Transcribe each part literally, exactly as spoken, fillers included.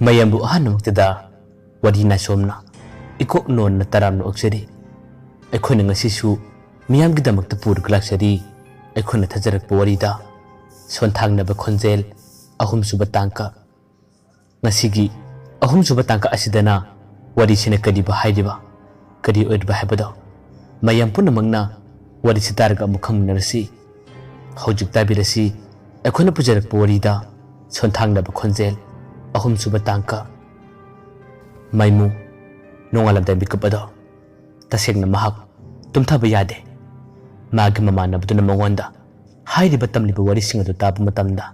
ꯃꯌꯥꯝꯕꯨ ꯑꯍꯥꯟꯕꯃꯛꯇꯗ ꯋꯥꯔꯤ ꯅꯥꯏꯁꯣꯝꯅ ꯏꯀꯣꯛ ꯅꯣꯟꯅ ꯇꯔꯥꯝꯅ ꯑꯣꯛꯆꯔꯤ꯫ ꯑꯩꯈꯣꯏꯅ ꯉꯁꯤꯁꯨ ꯃꯤꯌꯥꯝꯒꯤꯗꯃꯛꯇ ꯄꯨꯔꯒ ꯂꯥꯛꯆꯔꯤ꯫ ꯑꯩꯈꯣꯏꯅ ꯊꯥꯖꯔꯛꯄ ꯋꯥꯔꯤꯗ ꯁꯣꯟꯊꯥꯡꯅꯕ ꯈꯣꯟꯖꯦꯜ, ꯑꯍꯨꯝꯁꯨꯕ ꯇꯥꯡꯀꯛ꯫ ꯉꯁꯤꯒꯤ ꯑꯍꯨꯝꯁꯨꯕ ꯇꯥꯡꯀꯛ ꯑꯁꯤꯗꯅ ꯋꯥꯔꯤꯁꯤꯅ ꯀꯔꯤꯕꯨ ꯍꯥꯏꯔꯤꯕ, ꯀꯔꯤ ꯑꯣꯏꯔꯤꯕ ꯍꯥꯏꯕꯗꯣ ꯃꯌꯥꯝ ꯄꯨꯝꯅꯃꯛꯅ ꯋꯥꯔꯤꯁꯤ ꯇꯥꯔꯒ ꯑꯃꯨꯛ ꯈꯪꯃꯤꯟꯅꯔꯁꯤ꯫ ꯍꯧꯖꯤꯛ ꯇꯥꯕꯤꯔꯁꯤ ꯑꯩꯈꯣꯏꯅ ꯄꯨꯖꯔꯛꯄ ꯋꯥꯔꯤꯗ ꯁꯣꯟꯊꯥꯡꯅꯕ ꯈꯣꯟꯖꯦꯜ, ꯑꯍꯨꯝꯁꯨꯕ ꯇꯥꯡꯀꯛ꯫ ꯃꯥꯏꯃꯨ ꯅꯣꯡꯉꯥꯜꯂꯝꯗꯥꯏ ꯃꯤꯀꯨꯞ ꯑꯗꯣ ꯇꯁꯦꯡꯅ ꯃꯍꯥꯛ ꯇꯨꯝꯊꯕ ꯌꯥꯗꯦ꯫ ꯃꯥꯒꯤ ꯃꯃꯥꯟꯅꯕꯗꯨꯅ ꯃꯉꯣꯟꯗ ꯍꯥꯏꯔꯤꯕ ꯇꯝꯂꯤꯕ ꯋꯥꯔꯤꯁꯤꯡ ꯑꯗꯨ ꯇꯥꯕ ꯃꯇꯝꯗ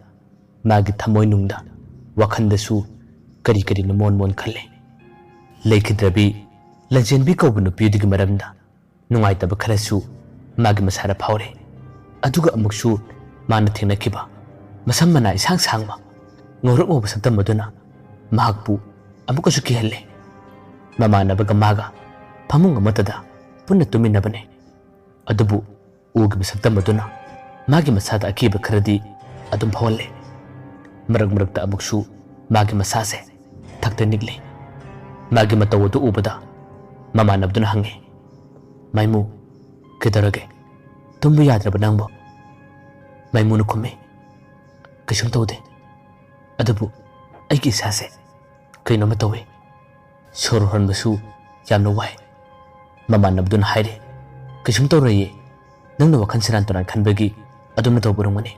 ꯃꯥꯒꯤ ꯊꯃꯣꯏꯅꯨꯡꯗ, ꯋꯥꯈꯜꯗꯁꯨ ꯀꯔꯤ ꯀꯔꯤꯅꯣ ꯃꯣꯟ ꯃꯣꯟ ꯈꯜꯂꯦ꯫ ꯂꯩꯈꯤꯗ꯭ꯔꯕꯤ ꯂꯟꯖꯦꯟꯕꯤ ꯀꯧꯕ ꯅꯨꯄꯤꯗꯨꯒꯤ ꯃꯔꯝꯗ ꯅꯨꯡꯉꯥꯏꯇꯕ ꯈꯔꯁꯨ ꯃꯥꯒꯤ ꯃꯁꯥꯗ ꯐꯥꯎꯔꯦ꯫ ꯑꯗꯨꯒ ꯑꯃꯨꯛꯁꯨ ꯃꯥꯅ ꯊꯦꯡꯅꯈꯤꯕ ꯃꯁꯝ ꯃꯅꯥ ꯏꯁꯥꯡ ꯁꯥꯡꯕ, ꯉꯧꯔꯣꯛ ꯉꯧꯕ ꯁꯛꯇꯝ ꯑꯗꯨꯅ ꯃꯍꯥꯛꯄꯨ ꯑꯃꯨꯛꯀꯁꯨ ꯀꯤꯍꯜꯂꯦ꯫ ꯃꯃꯥꯟꯅꯕꯒ ꯃꯥꯒ ꯐꯃꯨꯡ ꯑꯃꯠꯇꯗ ꯄꯨꯟꯅ ꯇꯨꯝꯃꯤꯟꯅꯕꯅꯦ꯫ ꯑꯗꯨꯕꯨ ꯎꯈꯤꯕ ꯁꯛꯇꯝ ꯑꯗꯨꯅ ꯃꯥꯒꯤ ꯃꯁꯥꯗ ꯑꯀꯤꯕ ꯈꯔꯗꯤ ꯑꯗꯨꯝ ꯐꯥꯎꯍꯜꯂꯦ꯫ ꯃꯔꯛ ꯃꯔꯛꯇ ꯑꯃꯨꯛꯁꯨ ꯃꯥꯒꯤ ꯃꯁꯥꯁꯦ ꯊꯛꯇ ꯅꯤꯛꯂꯤ꯫ ꯃꯥꯒꯤ ꯃꯇꯧ ꯑꯗꯨ ꯎꯕꯗ ꯃꯃꯥꯟꯅꯕꯗꯨꯅ ꯍꯪꯉꯤ, "ꯃꯥꯏꯃꯨ, ꯀꯩꯗꯧꯔꯒꯦ? ꯇꯨꯝꯕ ꯌꯥꯗ꯭ꯔꯕ ꯅꯪꯕꯣ?" ꯃꯥꯏꯃꯨꯅ ꯈꯨꯝꯃꯤ, "ꯀꯩꯁꯨꯝ ꯇꯧꯗꯦ, ꯑꯗꯨꯕꯨ ꯑꯩꯒꯤ ꯏꯁꯥꯁꯦ ꯀꯩꯅꯣꯝꯃ ꯇꯧꯏ꯫ ꯁꯣꯔ ꯍꯣꯟꯕꯁꯨ ꯌꯥꯝꯅ ꯋꯥꯏ꯫" ꯃꯃꯥꯟꯅꯕꯗꯨꯅ ꯍꯥꯏꯔꯦ, "ꯀꯩꯁꯨꯝ ꯇꯧꯔꯣꯏꯌꯦ, ꯅꯪꯅ ꯋꯥꯈꯜ ꯁꯦꯔꯥꯟ ꯇꯨꯔꯥꯟ ꯈꯟꯕꯒꯤ ꯑꯗꯨꯝꯅ ꯇꯧꯕ ꯑꯣꯏꯔꯝꯒꯅꯤ꯫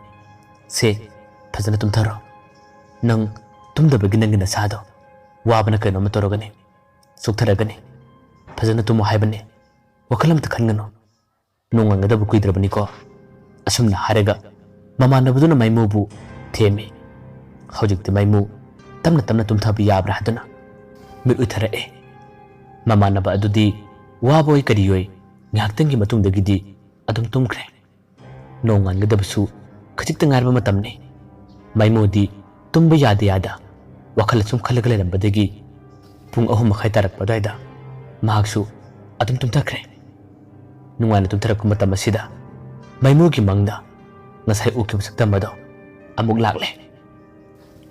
ꯁꯦ, ꯐꯖꯅ ꯇꯨꯝꯊꯔꯣ꯫ ꯅꯪ ꯇꯨꯝꯗꯕꯒꯤ ꯅꯪꯒꯤ ꯅꯁꯥꯗꯣ ꯋꯥꯕꯅ ꯀꯩꯅꯣꯝꯃ ꯇꯧꯔꯒꯅꯤ, ꯆꯣꯛꯊꯔꯒꯅꯤ꯫ ꯐꯖꯅ ꯇꯨꯝꯃꯣ ꯍꯥꯏꯕꯅꯦ, ꯋꯥꯈꯜ ꯑꯝꯇ ꯈꯟꯒꯅꯨ꯫ ꯅꯣꯡꯉꯥꯟꯒꯗꯕ ꯀꯨꯏꯗ꯭ꯔꯕꯅꯤꯀꯣ꯫" ꯑꯁꯨꯝꯅ ꯍꯥꯏꯔꯒ ꯃꯃꯥꯟꯅꯕꯗꯨꯅ ꯃꯥꯏꯃꯨꯕꯨ ꯊꯦꯝꯃꯤ꯫ ꯍꯧꯖꯤꯛꯇꯤ ꯃꯥꯏꯃꯨ ꯇꯞꯅ ꯇꯞꯅ ꯇꯨꯝꯊꯕ ꯌꯥꯕ꯭ꯔꯥ ꯍꯥꯏꯗꯨꯅ ꯃꯤꯠ ꯎꯏꯊꯔꯛꯑꯦ꯫ ꯃꯃꯥꯟꯅꯕ ꯑꯗꯨꯗꯤ ꯋꯥꯕꯣꯏ ꯀꯔꯤꯌꯣꯏ ꯉꯥꯏꯍꯥꯛꯇꯪꯒꯤ ꯃꯇꯨꯡꯗꯒꯤꯗꯤ ꯑꯗꯨꯝ ꯇꯨꯝꯈ꯭ꯔꯦ꯫ ꯅꯣꯡꯉꯥꯟꯒꯗꯕꯁꯨ ꯈꯖꯤꯛꯇ ꯉꯥꯏꯔꯕ ꯃꯇꯝꯅꯤ꯫ ꯃꯥꯏꯃꯨꯗꯤ ꯇꯨꯝꯕ ꯌꯥꯗ ꯌꯥꯗ ꯋꯥꯈꯜ ꯑꯁꯨꯝ ꯈꯜꯂꯒ ꯂꯩꯔꯝꯕꯗꯒꯤ ꯄꯨꯡ ꯑꯍꯨꯝ ꯃꯈꯥꯏ ꯇꯥꯔꯛꯄ ꯑꯗꯨꯋꯥꯏꯗ ꯃꯍꯥꯛꯁꯨ ꯑꯗꯨꯝ ꯇꯨꯝꯊꯈ꯭ꯔꯦ꯫ ꯅꯨꯡꯉꯥꯏꯅ ꯇꯨꯝꯊꯔꯛꯄ ꯃꯇꯝ ꯑꯁꯤꯗ ꯃꯥꯏꯃꯨꯒꯤ ꯃꯪꯗ ꯉꯁꯥꯏ ꯎꯈꯤꯕ ꯁꯛꯇꯝ ꯑꯗꯣ ꯑꯃꯨꯛ ꯂꯥꯛꯂꯦ꯫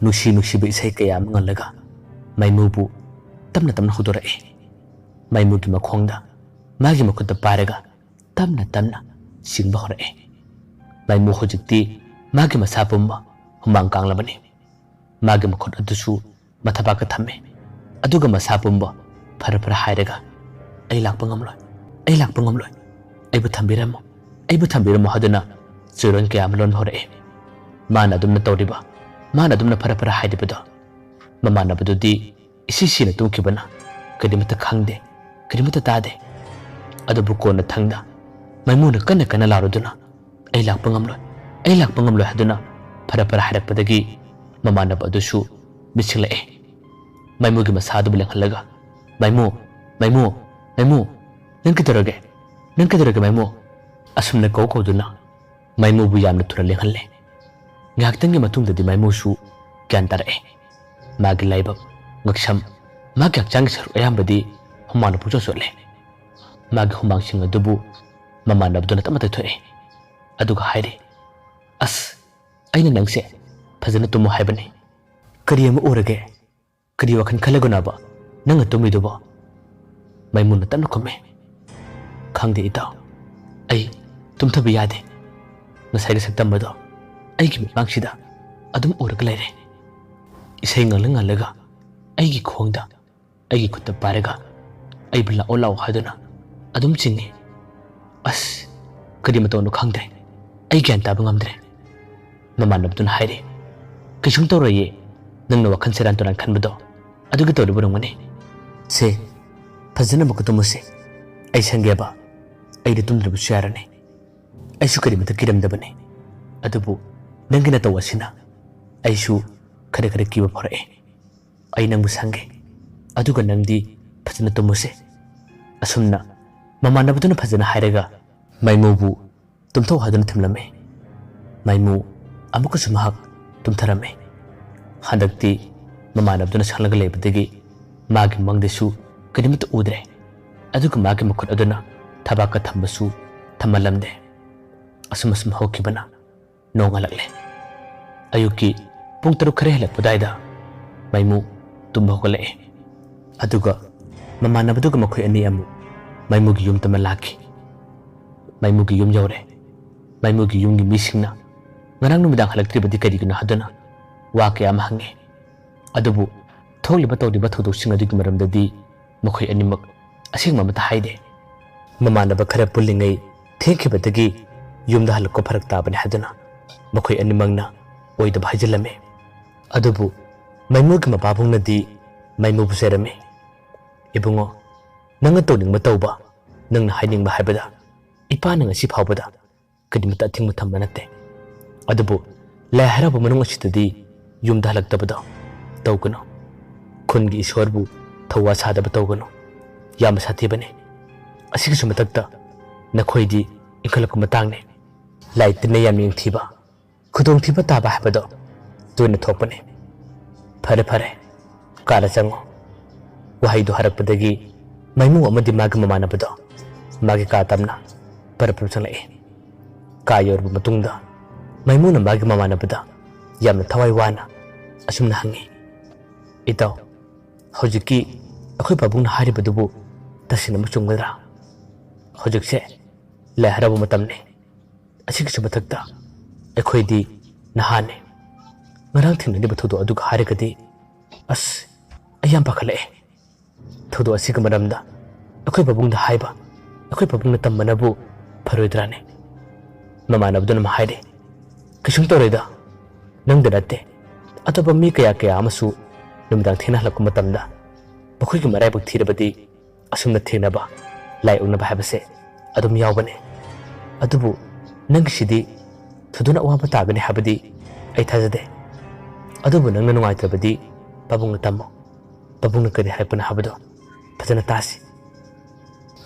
ꯅꯨꯡꯁꯤ ꯅꯨꯡꯁꯤꯕ ꯏꯁꯩ ꯀꯌꯥ ꯑꯃ ꯉꯪꯂꯒ ꯃꯥꯏꯃꯨꯕꯨ ꯇꯞꯅ ꯇꯞꯅ ꯍꯧꯗꯣꯔꯛꯏ꯫ ꯃꯥꯏꯃꯨꯒꯤ ꯃꯈꯣꯡꯗ ꯃꯥꯒꯤ ꯃꯈꯨꯠꯇ ꯄꯥꯏꯔꯒ ꯇꯞꯅ ꯇꯞꯅ ꯆꯤꯡꯕ ꯍꯧꯔꯛꯏ꯫ ꯃꯥꯏꯃꯨ ꯍꯧꯖꯤꯛꯇꯤ ꯃꯥꯒꯤ ꯃꯁꯥ ꯄꯨꯝꯕ ꯍꯨꯃꯥꯡ ꯀꯥꯡꯂꯕꯅꯤ꯫ ꯃꯥꯒꯤ ꯃꯈꯨꯠ ꯑꯗꯨꯁꯨ ꯃꯊꯕꯥꯛꯇ ꯊꯝꯃꯤ꯫ ꯑꯗꯨꯒ ꯃꯁꯥ ꯄꯨꯝꯕ ꯐꯔ ꯐꯔ ꯍꯥꯏꯔꯒ, "ꯑꯩ ꯂꯥꯛꯄ ꯉꯝꯂꯣꯏ, ꯑꯩ ꯂꯥꯛꯄ ꯉꯝꯂꯣꯏ, ꯑꯩꯕꯨ ꯊꯝꯕꯤꯔꯝꯃꯣ, ꯑꯩꯕꯨ ꯊꯝꯕꯤꯔꯝꯃꯣ" ꯍꯥꯏꯗꯨꯅ ꯆꯨꯔꯣꯟ ꯀꯌꯥ ꯑꯃ ꯂꯣꯟꯕ ꯍꯧꯔꯛꯏ꯫ ꯃꯥꯅ ꯑꯗꯨꯝꯅ ꯇꯧꯔꯤꯕ, ꯃꯥꯅ ꯑꯗꯨꯝꯅ ꯐꯔ ꯐꯔ ꯍꯥꯏꯔꯤꯕꯗꯣ ꯃꯃꯥꯟꯅꯕꯗꯨꯗꯤ ꯏꯁꯤ ꯁꯤꯅ ꯇꯨꯝꯈꯤꯕꯅ ꯀꯔꯤꯃꯠꯇ ꯈꯪꯗꯦ, ꯀꯔꯤꯃꯠꯇ ꯇꯥꯗꯦ꯫ ꯑꯗꯨꯕꯨ ꯀꯣꯟꯅ ꯊꯪꯗ ꯃꯥꯏꯃꯨꯅ ꯀꯟꯅ ꯀꯟꯅ ꯂꯥꯎꯔꯗꯨꯅ, "ꯑꯩ ꯂꯥꯛꯄ ꯉꯝꯂꯣꯏ, ꯑꯩ ꯂꯥꯛꯄ ꯉꯝꯂꯣꯏ" ꯍꯥꯏꯗꯨꯅ ꯐꯔ ꯐꯔ ꯍꯥꯏꯔꯛꯄꯗꯒꯤ ꯃꯃꯥꯟꯅꯕ ꯑꯗꯨꯁꯨ ꯃꯤꯠꯁꯤꯡꯂꯛꯑꯦ꯫ ꯃꯥꯏꯃꯨꯒꯤ ꯃꯁꯥ ꯑꯗꯨꯕꯨ ꯂꯦꯡꯍꯜꯂꯒ, "ꯃꯥꯏꯃꯨ, ꯃꯥꯏꯃꯨ, ꯃꯥꯏꯃꯨ, ꯅꯪ ꯀꯩꯗꯧꯔꯒꯦ? ꯅꯪ ꯀꯩꯗꯧꯔꯒꯦ ꯃꯥꯏꯃꯨ?" ꯑꯁꯨꯝꯅ ꯀꯧ ꯀꯧꯗꯨꯅ ꯃꯥꯏꯃꯨꯕꯨ ꯌꯥꯝꯅ ꯊꯨꯅ ꯂꯦꯡꯍꯜꯂꯦ꯫ ꯉꯥꯏꯍꯥꯛꯇꯪꯒꯤ ꯃꯇꯨꯡꯗꯗꯤ ꯃꯥꯏꯃꯨꯁꯨ ꯒ꯭ꯌꯥꯟ ꯇꯥꯔꯛꯑꯦ꯫ ꯃꯥꯒꯤ ꯂꯥꯏꯕꯛ, ꯉꯛꯁꯝ, ꯃꯥꯒꯤ ꯍꯛꯆꯥꯡꯒꯤ ꯁꯔꯨꯛ ꯑꯌꯥꯝꯕꯗꯤ ꯍꯨꯃꯥꯡꯅ ꯄꯨꯡꯆꯣꯠ ꯆꯣꯠꯂꯦ꯫ ꯃꯥꯒꯤ ꯍꯨꯃꯥꯡꯁꯤꯡ ꯑꯗꯨꯕꯨ ꯃꯃꯥꯟꯅꯕꯗꯨꯅ ꯇꯞꯅ ꯇꯩꯊꯣꯛꯑꯦ꯫ ꯑꯗꯨꯒ ꯍꯥꯏꯔꯤ, "ꯑꯁ, ꯑꯩꯅ ꯅꯪꯁꯦ ꯐꯖꯅ ꯇꯨꯝꯃꯣ ꯍꯥꯏꯕꯅꯤ꯫ ꯀꯔꯤ ꯑꯃ ꯎꯔꯒꯦ? ꯀꯔꯤ ꯋꯥꯈꯜ ꯈꯜꯂꯒꯅꯣꯕ ꯅꯪꯅ ꯇꯨꯝꯃꯤꯗꯨꯕꯣ?" ꯃꯥꯏꯃꯨꯅ ꯇꯞꯅ ꯈꯨꯝꯃꯦ, "ꯈꯪꯗꯦ ꯏꯇꯥꯎ, ꯑꯩ ꯇꯨꯝꯊꯕ ꯌꯥꯗꯦ꯫ ꯉꯁꯥꯏꯒꯤ ꯁꯛꯇꯝ ꯑꯗꯣ ꯑꯩꯒꯤ ꯃꯤꯠꯃꯥꯡꯁꯤꯗ ꯑꯗꯨꯝ ꯎꯔꯒ ꯂꯩꯔꯦ꯫ ꯏꯁꯩ ꯉꯪꯂ ꯉꯪꯂꯒ ꯑꯩꯒꯤ ꯈꯣꯡꯗ, ꯑꯩꯒꯤ ꯈꯨꯠꯇ ꯄꯥꯏꯔꯒ ꯑꯩꯕꯨ ꯂꯥꯛꯑꯣ ꯂꯥꯛꯑꯣ ꯍꯥꯏꯗꯨꯅ ꯑꯗꯨꯝ ꯆꯤꯡꯏ꯫ ꯑꯁ, ꯀꯔꯤ ꯃꯇꯧꯅꯣ ꯈꯪꯗ꯭ꯔꯦ꯫ ꯑꯩ ꯒ꯭ꯌꯥꯟ ꯇꯥꯕ ꯉꯝꯗ꯭ꯔꯦ꯫" ꯃꯃꯥꯟꯅꯕꯗꯨꯅ ꯍꯥꯏꯔꯦ, "ꯀꯩꯁꯨꯝ ꯇꯧꯔꯣꯏꯌꯦ, ꯅꯪꯅ ꯋꯥꯈꯜ ꯁꯦꯔꯥꯟ ꯇꯨꯔꯥꯟ ꯈꯟꯕꯗꯣ ꯑꯗꯨꯒꯤ ꯇꯧꯔꯤꯕ ꯑꯣꯏꯔꯝꯒꯅꯤ꯫ ꯁꯦ, ꯐꯖꯅ ꯑꯃꯨꯛꯀ ꯇꯨꯝꯃꯨꯁꯦ꯫ ꯑꯩ ꯁꯪꯒꯦꯕ, ꯑꯩꯗꯤ ꯇꯨꯝꯗ꯭ꯔꯕꯁꯨ ꯌꯥꯔꯅꯤ꯫ ꯑꯩꯁꯨ ꯀꯔꯤꯃꯇ ꯀꯤꯔꯝꯗꯕꯅꯤ꯫ ꯑꯗꯨꯕꯨ ꯅꯪꯒꯤ ꯅꯇꯧ ꯑꯁꯤꯅ ꯑꯩꯁꯨ ꯈꯔ ꯈꯔ ꯀꯤꯕ ꯐꯥꯎꯔꯛꯑꯦ꯫ ꯑꯩ ꯅꯪꯕꯨ ꯁꯪꯒꯦ꯫ ꯑꯗꯨꯒ ꯅꯪꯗꯤ ꯐꯖꯅ ꯇꯨꯝꯃꯨꯁꯦ꯫" ꯑꯁꯨꯝꯅ ꯃꯃꯥꯟꯅꯕꯗꯨꯅ ꯐꯖꯅ ꯍꯥꯏꯔꯒ ꯃꯥꯏꯃꯨꯕꯨ ꯇꯨꯝꯊꯧ ꯍꯥꯏꯗꯨꯅ ꯊꯝꯂꯝꯃꯤ꯫ ꯃꯥꯏꯃꯨ ꯑꯃꯨꯛꯀꯁꯨ ꯃꯍꯥꯛ ꯇꯨꯝꯊꯔꯝꯃꯤ꯫ ꯍꯟꯗꯛꯇꯤ ꯃꯃꯥꯟꯅꯕꯗꯨꯅ ꯁꯪꯂꯒ ꯂꯩꯕꯗꯒꯤ ꯃꯥꯒꯤ ꯃꯪꯗꯁꯨ ꯀꯔꯤꯃꯠꯇ ꯎꯗ꯭ꯔꯦ꯫ ꯑꯗꯨꯒ ꯃꯥꯒꯤ ꯃꯈꯨꯠ ꯑꯗꯨꯅ ꯊꯕꯥꯛꯀ ꯊꯝꯕꯁꯨ ꯊꯝꯃꯜꯂꯝꯗꯦ꯫ ꯑꯁꯨꯝ ꯑꯁꯨꯝ ꯍꯧꯈꯤꯕꯅ ꯅꯣꯡꯉꯥꯜꯂꯛꯂꯦ꯫ ꯑꯌꯨꯛꯀꯤ ꯄꯨꯡ ꯇꯔꯨꯛ ꯈꯔ ꯍꯦꯜꯂꯛꯄ ꯑꯗꯨꯋꯥꯏꯗ ꯃꯥꯏꯃꯨ ꯇꯨꯝꯕ ꯍꯧꯒꯠꯂꯛꯑꯦ꯫ ꯑꯗꯨꯒ ꯃꯃꯥꯟꯅꯕꯗꯨꯒ ꯃꯈꯣꯏ ꯑꯅꯤ ꯑꯃꯨꯛ ꯃꯥꯏꯃꯨꯒꯤ ꯌꯨꯝ ꯇꯝꯅ ꯂꯥꯛꯈꯤ꯫ ꯃꯥꯏꯃꯨꯒꯤ ꯌꯨꯝ ꯌꯧꯔꯦ꯫ ꯃꯥꯏꯃꯨꯒꯤ ꯌꯨꯝꯒꯤ ꯃꯤꯁꯤꯡꯅ ꯉꯔꯥꯡ ꯅꯨꯃꯤꯗꯥꯡ ꯍꯜꯂꯛꯇ꯭ꯔꯤꯕꯗꯤ ꯀꯔꯤꯒꯤꯅꯣ ꯍꯥꯏꯗꯨꯅ ꯋꯥ ꯀꯌꯥ ꯑꯃ ꯍꯪꯉꯤ꯫ ꯑꯗꯨꯕꯨ ꯊꯣꯛꯂꯤꯕ ꯇꯧꯔꯤꯕ ꯊꯧꯗꯣꯛꯁꯤꯡ ꯑꯗꯨꯒꯤ ꯃꯔꯝꯗꯗꯤ ꯃꯈꯣꯏ ꯑꯅꯤꯃꯛ ꯑꯁꯦꯡꯕ ꯑꯃꯠꯇ ꯍꯥꯏꯗꯦ꯫ ꯃꯃꯥꯟꯅꯕ ꯈꯔ ꯄꯨꯜꯂꯤꯉꯩ ꯊꯦꯡꯈꯤꯕꯗꯒꯤ ꯌꯨꯝꯗ ꯍꯜꯂꯛꯄ ꯐꯔꯛ ꯇꯥꯕꯅꯤ ꯍꯥꯏꯗꯨꯅ ꯃꯈꯣꯏ ꯑꯅꯤꯃꯛꯅ ꯑꯣꯏꯗꯕ ꯍꯥꯏꯖꯤꯜꯂꯝꯃꯤ꯫ ꯑꯗꯨꯕꯨ ꯃꯥꯏꯃꯨꯒꯤ ꯃꯄꯥꯕꯨꯡꯅꯗꯤ ꯃꯥꯏꯃꯨꯕꯨ ꯆꯩꯔꯝꯃꯤ꯫ "ꯏꯕꯨꯡꯉꯣ, ꯅꯪꯅ ꯇꯧꯅꯤꯡꯕ ꯇꯧꯕ, ꯅꯪꯅ ꯍꯥꯏꯅꯤꯡꯕ ꯍꯥꯏꯕꯗ ꯏꯄꯥꯅ ꯉꯁꯤ ꯐꯥꯎꯕꯗ ꯀꯔꯤꯃꯠꯇ ꯑꯊꯤꯡꯕ ꯊꯝꯕ ꯅꯠꯇꯦ꯫ ꯑꯗꯨꯕꯨ ꯂꯥꯏ ꯍꯔꯥꯎꯕ ꯃꯅꯨꯡ ꯑꯁꯤꯗꯗꯤ ꯌꯨꯝꯗ ꯍꯜꯂꯛꯇꯕꯗꯣ ꯇꯧꯒꯅꯨ꯫ ꯈꯨꯟꯒꯤ ꯏꯁꯣꯔꯕꯨ ꯊꯧꯋꯥ ꯁꯥꯗꯕ ꯇꯧꯒꯅꯨ꯫ ꯌꯥꯝꯅ ꯁꯥꯊꯤꯕꯅꯤ꯫ ꯑꯁꯤꯒꯤꯁꯨ ꯃꯊꯛꯇ ꯅꯈꯣꯏꯗꯤ ꯏꯟꯈꯠꯂꯛꯄ ꯃꯇꯥꯡꯅꯤ꯫ ꯂꯥꯏ ꯇꯤꯟꯅ ꯌꯥꯝꯅ ꯌꯦꯡꯊꯤꯕ, ꯈꯨꯗꯣꯡꯊꯤꯕ ꯇꯥꯕ ꯍꯥꯏꯕꯗꯣ ꯇꯣꯏꯅ ꯊꯣꯛꯄꯅꯤ꯫ ꯐꯔꯦ, ꯐꯔꯦ, ꯀꯥꯗ ꯆꯪꯉꯣ꯫" ꯋꯥꯍꯩꯗꯨ ꯍꯥꯏꯔꯛꯄꯗꯒꯤ ꯃꯥꯏꯃꯨ ꯑꯃꯗꯤ ꯃꯥꯒꯤ ꯃꯃꯥꯟꯅꯕꯗꯣ ꯃꯥꯒꯤ ꯀꯥ ꯇꯝꯅ ꯄꯔꯞ ꯄꯔꯞ ꯆꯪꯂꯛꯏ꯫ ꯀꯥ ꯌꯧꯔꯕ ꯃꯇꯨꯡꯗ ꯃꯥꯏꯃꯨꯅ ꯃꯥꯒꯤ ꯃꯃꯥꯟꯅꯕꯗ ꯌꯥꯝꯅ ꯊꯋꯥꯏ ꯋꯥꯅ ꯑꯁꯨꯝꯅ ꯍꯪꯉꯤ, "ꯏꯇꯥꯎ, ꯍꯧꯖꯤꯛꯀꯤ ꯑꯩꯈꯣꯏ ꯄꯥꯕꯨꯡꯅ ꯍꯥꯏꯔꯤꯕꯗꯨꯕꯨ ꯇꯁꯦꯡꯅꯃꯛ ꯆꯨꯝꯒꯗ꯭ꯔꯥ? ꯍꯧꯖꯤꯛꯁꯦ ꯂꯥꯏ ꯍꯔꯥꯎꯕ ꯃꯇꯝꯅꯤ꯫ ꯑꯁꯤꯒꯤꯁꯨ ꯃꯊꯛꯇ ꯑꯩꯈꯣꯏꯗꯤ ꯅꯍꯥꯅꯤ꯫ ꯉꯔꯥꯡ ꯊꯦꯡꯅꯔꯤꯕ ꯊꯧꯗꯣꯛ ꯑꯗꯨꯒ ꯍꯥꯏꯔꯒꯗꯤ, ꯑꯁ, ꯑꯩ ꯌꯥꯝ ꯄꯥꯈꯠꯂꯛꯑꯦ꯫ ꯊꯧꯗꯣꯛ ꯑꯁꯤꯒꯤ ꯃꯔꯝꯗ ꯑꯩꯈꯣꯏ ꯄꯥꯕꯨꯡꯗ ꯍꯥꯏꯕ, ꯑꯩꯈꯣꯏ ꯄꯥꯕꯨꯡꯅ ꯇꯝꯕꯅꯕꯨ ꯐꯔꯣꯏꯗ꯭ꯔꯥꯅꯦ?" ꯃꯃꯥꯟꯅꯕꯗꯨꯅ ꯑꯃ ꯍꯥꯏꯔꯦ, "ꯀꯩꯁꯨꯝ ꯇꯧꯔꯣꯏꯗ, ꯅꯪꯗ ꯅꯠꯇꯦ, ꯑꯇꯣꯞꯄ ꯃꯤ ꯀꯌꯥ ꯀꯌꯥ ꯑꯃꯁꯨ ꯅꯨꯃꯤꯗꯥꯡ ꯊꯦꯡꯅ ꯍꯜꯂꯛꯄ ꯃꯇꯝꯗ ꯃꯈꯣꯏꯒꯤ ꯃꯔꯥꯏꯕꯛ ꯊꯤꯔꯕꯗꯤ ꯑꯁꯨꯝꯅ ꯊꯦꯡꯅꯕ, ꯂꯥꯏ ꯎꯅꯕ ꯍꯥꯏꯕꯁꯦ ꯑꯗꯨꯝ ꯌꯥꯎꯕꯅꯦ꯫ ꯑꯗꯨꯕꯨ ꯅꯪꯒꯤꯁꯤꯗꯤ ꯊꯣꯏꯗꯣꯛꯅ ꯑꯋꯥꯕ ꯇꯥꯒꯅꯤ ꯍꯥꯏꯕꯗꯤ ꯑꯩ ꯊꯥꯖꯗꯦ꯫ ꯑꯗꯨꯕꯨ ꯅꯪꯅ ꯅꯨꯡꯉꯥꯏꯇ꯭ꯔꯕꯗꯤ ꯄꯥꯕꯨꯡꯅ ꯇꯝꯃꯣ꯫ ꯄꯥꯕꯨꯡꯅ ꯀꯔꯤ ꯍꯥꯏꯔꯛꯄꯅꯣ ꯍꯥꯏꯕꯗꯣ ꯐꯖꯅ ꯇꯥꯁꯤ꯫"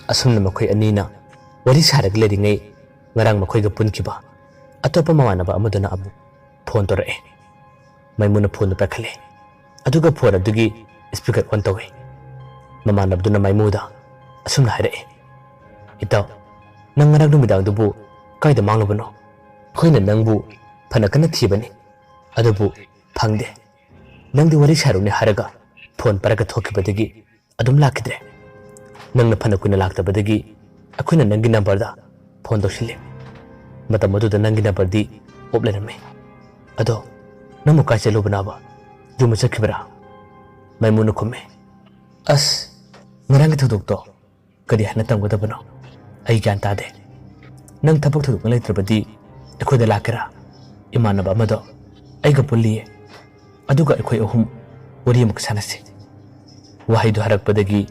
ꯑꯁꯨꯝꯅ ꯃꯈꯣꯏ ꯑꯅꯤꯅ ꯋꯥꯔꯤ ꯁꯥꯔꯒ ꯂꯩꯔꯤꯉꯩ, ꯉꯔꯥꯡ ꯃꯈꯣꯏꯒ ꯄꯨꯟꯈꯤꯕ ꯑꯇꯣꯞꯄ ꯃꯃꯥꯟꯅꯕ ꯑꯃꯗꯨꯅ ꯑꯃꯨꯛ ꯐꯣꯟ ꯇꯧꯔꯛꯑꯦ꯫ ꯃꯥꯏꯃꯨꯅ ꯐꯣꯟꯗꯨ ꯄꯥꯏꯈꯠꯂꯦ꯫ ꯑꯗꯨꯒ ꯐꯣꯟ ꯑꯗꯨꯒꯤ speaker on ꯇꯧꯏ꯫ ꯃꯃꯥꯟꯅꯕꯗꯨꯅ ꯃꯥꯏꯃꯨꯗ ꯑꯁꯨꯝꯅ ꯍꯥꯏꯔꯛꯏ, "ꯏꯇꯥꯎ, ꯅꯪ ꯉꯔꯥꯡ ꯅꯨꯃꯤꯗꯥꯡꯗꯨꯕꯨ ꯀꯥꯏꯗ ꯃꯥꯡꯂꯨꯕꯅꯣ? ꯑꯩꯈꯣꯏꯅ ꯅꯪꯕꯨ ꯐꯅ ꯀꯟꯅ ꯊꯤꯕꯅꯤ, ꯑꯗꯨꯕꯨ ꯐꯪꯗꯦ꯫ ꯅꯪꯗꯤ ꯋꯥꯔꯤ ꯁꯥꯔꯨꯅꯦ ꯍꯥꯏꯔꯒ ꯐꯣꯟ ꯄꯥꯏꯔꯒ ꯊꯣꯛꯈꯤꯕꯗꯒꯤ ꯑꯗꯨꯝ ꯂꯥꯛꯈꯤꯗ꯭ꯔꯦ꯫ ꯅꯪꯅ ꯐꯅ ꯀꯨꯏꯅ ꯂꯥꯛꯇꯕꯗꯒꯤ ꯑꯩꯈꯣꯏꯅ ꯅꯪꯒꯤ ꯅꯝꯕꯔꯗ ꯐꯣꯟ ꯇꯧꯁꯤꯜꯂꯦ꯫ ꯃꯇꯝ ꯑꯗꯨꯗ ꯅꯪꯒꯤ ꯅꯝꯕꯔꯗꯤ ꯑꯣꯞ ꯂꯩꯔꯝꯃꯦ꯫ "ꯑꯗꯣ ꯅꯪꯕꯨ ꯀꯥꯏ ꯆꯠꯂꯨꯕꯅꯣꯕ? ꯌꯨꯝꯗ ꯆꯠꯈꯤꯕ꯭ꯔꯥ?" ꯃꯥꯏꯃꯨꯅ ꯈꯨꯝꯃꯦ, "ꯑꯁ, ꯉꯔꯥꯡꯒꯤ ꯊꯧꯗꯣꯛꯇꯣ ꯀꯔꯤ ꯍꯥꯏꯅ ꯇꯝꯒꯗꯕꯅꯣ? ꯑꯩ ꯒ꯭ꯌꯥꯟ ꯇꯥꯗꯦ꯫ ꯅꯪ ꯊꯕꯛ ꯊꯣꯏꯗꯣꯛꯅ ꯂꯩꯇ꯭ꯔꯕꯗꯤ ꯑꯩꯈꯣꯏꯗ ꯂꯥꯛꯀꯦꯔꯥ? ꯏꯃꯥꯟꯅꯕ ꯑꯃꯗꯣ ꯑꯩꯒ ꯄꯨꯜꯂꯤꯌꯦ꯫ ꯑꯗꯨꯒ ꯑꯩꯈꯣꯏ ꯑꯍꯨꯝ ꯋꯥꯔꯤ ꯑꯃꯨꯛ ꯁꯥꯟꯅꯁꯤ꯫" ꯋꯥꯍꯩꯗꯨ ꯍꯥꯏꯔꯛꯄꯗꯒꯤ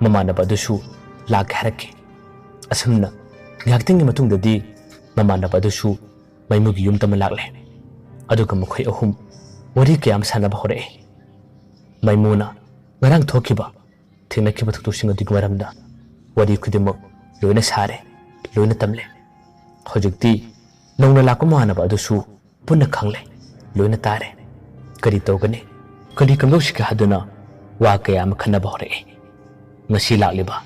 ꯃꯃꯥꯟꯅꯕ ꯑꯗꯨꯁꯨ ꯂꯥꯛꯀꯦ ꯍꯥꯏꯔꯛꯈꯤ꯫ ꯑꯁꯨꯝꯅ ꯉꯥꯏꯍꯥꯛꯇꯪꯒꯤ ꯃꯇꯨꯡꯗꯗꯤ ꯃꯃꯥꯟꯅꯕ ꯑꯗꯨꯁꯨ ꯃꯥꯏꯃꯨꯒꯤ ꯌꯨꯝ ꯇꯝꯅ ꯂꯥꯛꯂꯦ꯫ ꯑꯗꯨꯒ ꯃꯈꯣꯏ ꯑꯍꯨꯝ ꯋꯥꯔꯤ ꯀꯌꯥ ꯑꯃ ꯁꯥꯟꯅꯕ ꯍꯧꯔꯛꯑꯦ꯫ ꯃꯥꯏꯃꯨꯅ ꯉꯔꯥꯡ ꯊꯣꯛꯈꯤꯕ, ꯊꯦꯡꯅꯈꯤꯕ ꯊꯧꯗꯣꯛꯁꯤꯡ ꯑꯗꯨꯒꯤ ꯃꯔꯝꯗ ꯋꯥꯔꯤ ꯈꯨꯗꯤꯡꯃꯛ ꯂꯣꯏꯅ ꯁꯥꯔꯦ, ꯂꯣꯏꯅ ꯇꯝꯂꯦ꯫ ꯍꯧꯖꯤꯛꯇꯤ ꯅꯧꯅ ꯂꯥꯛꯄ ꯃꯃꯥꯟꯅꯕ ꯑꯗꯨꯁꯨ ꯄꯨꯟꯅ ꯈꯪꯂꯦ, ꯂꯣꯏꯅ ꯇꯥꯔꯦ꯫ ꯀꯔꯤ ꯇꯧꯒꯅꯤ, ꯀꯔꯤ ꯀꯝꯗꯧꯁꯤꯒꯦ ꯍꯥꯏꯗꯨꯅ ꯋꯥ ꯀꯌꯥ ꯑꯃ ꯈꯟꯅꯕ ꯍꯧꯔꯛꯑꯦ꯫ ꯉꯁꯤ ꯂꯥꯛꯂꯤꯕ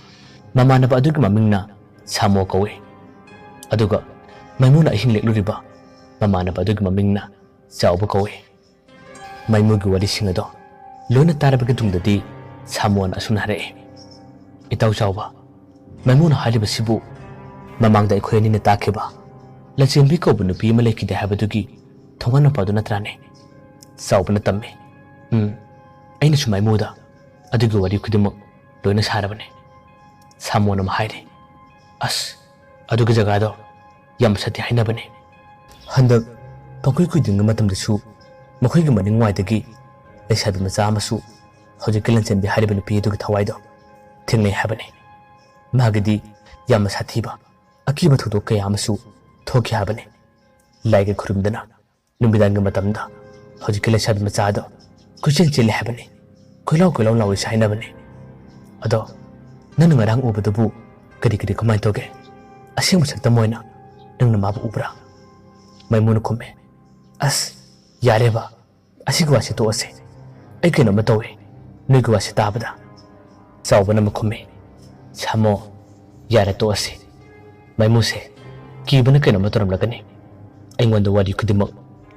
ꯃꯃꯥꯟꯅꯕ ꯑꯗꯨꯒꯤ ꯃꯃꯤꯡꯅ ꯁꯥꯃꯣ ꯀꯧꯏ꯫ ꯑꯗꯨꯒ ꯃꯥꯏꯃꯨꯅ ꯑꯍꯤꯡ ꯂꯦꯛꯂꯨꯔꯤꯕ ꯃꯃꯥꯟꯅꯕ ꯑꯗꯨꯒꯤ ꯃꯃꯤꯡꯅ ꯆꯥꯎꯕ ꯀꯧꯏ꯫ ꯃꯥꯏꯃꯨꯒꯤ ꯋꯥꯔꯤꯁꯤꯡ ꯑꯗꯣ ꯂꯣꯏꯅ ꯇꯥꯔꯕꯒꯤ ꯇꯨꯡꯗꯗꯤ ꯁꯥꯃꯣꯅ ꯑꯁꯨꯝꯅ ꯍꯥꯏꯔꯛꯑꯦ, "ꯏꯇꯥꯎ ꯆꯥꯎꯕ, ꯃꯥꯏꯃꯨꯅ ꯍꯥꯏꯔꯤꯕꯁꯤꯕꯨ ꯃꯃꯥꯡꯗ ꯑꯩꯈꯣꯏ ꯑꯅꯤꯅ ꯇꯥꯈꯤꯕ ꯂꯟꯆꯦꯟꯕꯤ ꯀꯧꯕ ꯅꯨꯄꯤ ꯑꯃ ꯂꯩꯈꯤꯗꯦ ꯍꯥꯏꯕꯗꯨꯒꯤ ꯊꯣꯡꯒꯥꯟ ꯃꯄꯥꯗꯨ ꯅꯠꯇ꯭ꯔꯥꯅꯦ?" ꯆꯥꯎꯕꯅ ꯇꯝꯃꯤ꯫ "ꯎꯝ, ꯑꯩꯅꯁꯨ ꯃꯥꯏꯃꯨꯗ ꯑꯗꯨꯒꯤ ꯋꯥꯔꯤ ꯈꯨꯗꯤꯡꯃꯛ ꯂꯣꯏꯅ ꯁꯥꯔꯕꯅꯤ꯫" ꯁꯥꯃꯣꯟ ꯑꯃ ꯍꯥꯏꯔꯤ꯫ "ꯑꯁ, ꯑꯗꯨꯒꯤ ꯖꯒꯥꯗꯣ ꯌꯥꯝ ꯁꯥꯊꯤ ꯍꯥꯏꯅꯕꯅꯤ꯫ ꯍꯟꯗꯛ ꯄꯪꯀꯨꯏ ꯀꯨꯏꯗ꯭ꯔꯤꯉꯩ ꯃꯇꯝꯗꯁꯨ ꯃꯈꯣꯏꯒꯤ ꯃꯅꯤꯡꯋꯥꯏꯗꯒꯤ ꯂꯩꯁꯥꯕꯤ ꯃꯆꯥ ꯑꯃꯁꯨ ꯍꯧꯖꯤꯛꯀꯤ ꯂꯟꯆꯦꯟꯕꯤ ꯍꯥꯏꯔꯤꯕ ꯅꯨꯄꯤ ꯑꯗꯨꯒꯤ ꯊꯋꯥꯏꯗꯣ ꯊꯦꯡꯅꯩ ꯍꯥꯏꯕꯅꯤ꯫ ꯃꯥꯒꯤꯗꯤ ꯌꯥꯝꯅ ꯁꯥꯊꯤꯕ ꯑꯀꯤꯕ ꯊꯧꯗꯣꯛ ꯀꯌꯥ ꯑꯃꯁꯨ ꯊꯣꯛꯈꯤ ꯍꯥꯏꯕꯅꯤ꯫ ꯂꯥꯏꯒ ꯈꯨꯔꯨꯝꯗꯅ ꯅꯨꯃꯤꯗꯥꯡꯒꯤ ꯃꯇꯝꯗ ꯍꯧꯖꯤꯛꯀꯤ ꯂꯩꯁꯥꯕꯤ ꯃꯆꯥꯗꯣ ꯀꯣꯏꯆꯦꯟ ꯆꯦꯜꯂꯤ ꯍꯥꯏꯕꯅꯤ, ꯀꯣꯏꯂꯥꯎ ꯀꯣꯏꯂꯥꯎ ꯂꯥꯎꯔꯤꯁꯦ ꯍꯥꯏꯅꯕꯅꯤ꯫ ꯑꯗꯣ ꯅꯪꯅ ꯉꯔꯥꯡ ꯎꯕꯗꯨꯕꯨ ꯀꯔꯤ ꯀꯔꯤ ꯀꯃꯥꯏꯅ ꯇꯧꯒꯦ? ꯑꯁꯦꯡꯕ ꯁꯛꯇꯝ ꯑꯣꯏꯅ ꯅꯪꯅ ꯃꯥꯕꯨ ꯎꯕ꯭ꯔꯥ?" ꯃꯥꯏꯃꯨꯅ ꯈꯨꯝꯃꯦ, "ꯑꯁ, ꯌꯥꯔꯦꯕ, ꯑꯁꯤꯒꯤ ꯋꯥꯁꯤ ꯇꯣꯛꯑꯁꯦ꯫ ꯑꯩ ꯀꯩꯅꯣꯝꯃ ꯇꯧꯋꯦ ꯅꯣꯏꯒꯤ ꯋꯥꯁꯤ ꯇꯥꯕꯗ꯫" ꯆꯥꯎꯕꯅ ꯑꯃꯨꯛ ꯈꯨꯝꯃꯤ, "ꯁꯥꯃꯣ, ꯌꯥꯔꯦ ꯇꯣꯛꯑꯁꯤ꯫ ꯃꯥꯏꯃꯨꯁꯦ ꯀꯤꯕꯅ ꯀꯩꯅꯣꯝꯃ ꯇꯧꯔꯝꯂꯒꯅꯤ꯫ ꯑꯩꯉꯣꯟꯗ ꯋꯥꯔꯤ ꯈꯨꯗꯤꯡꯃꯛ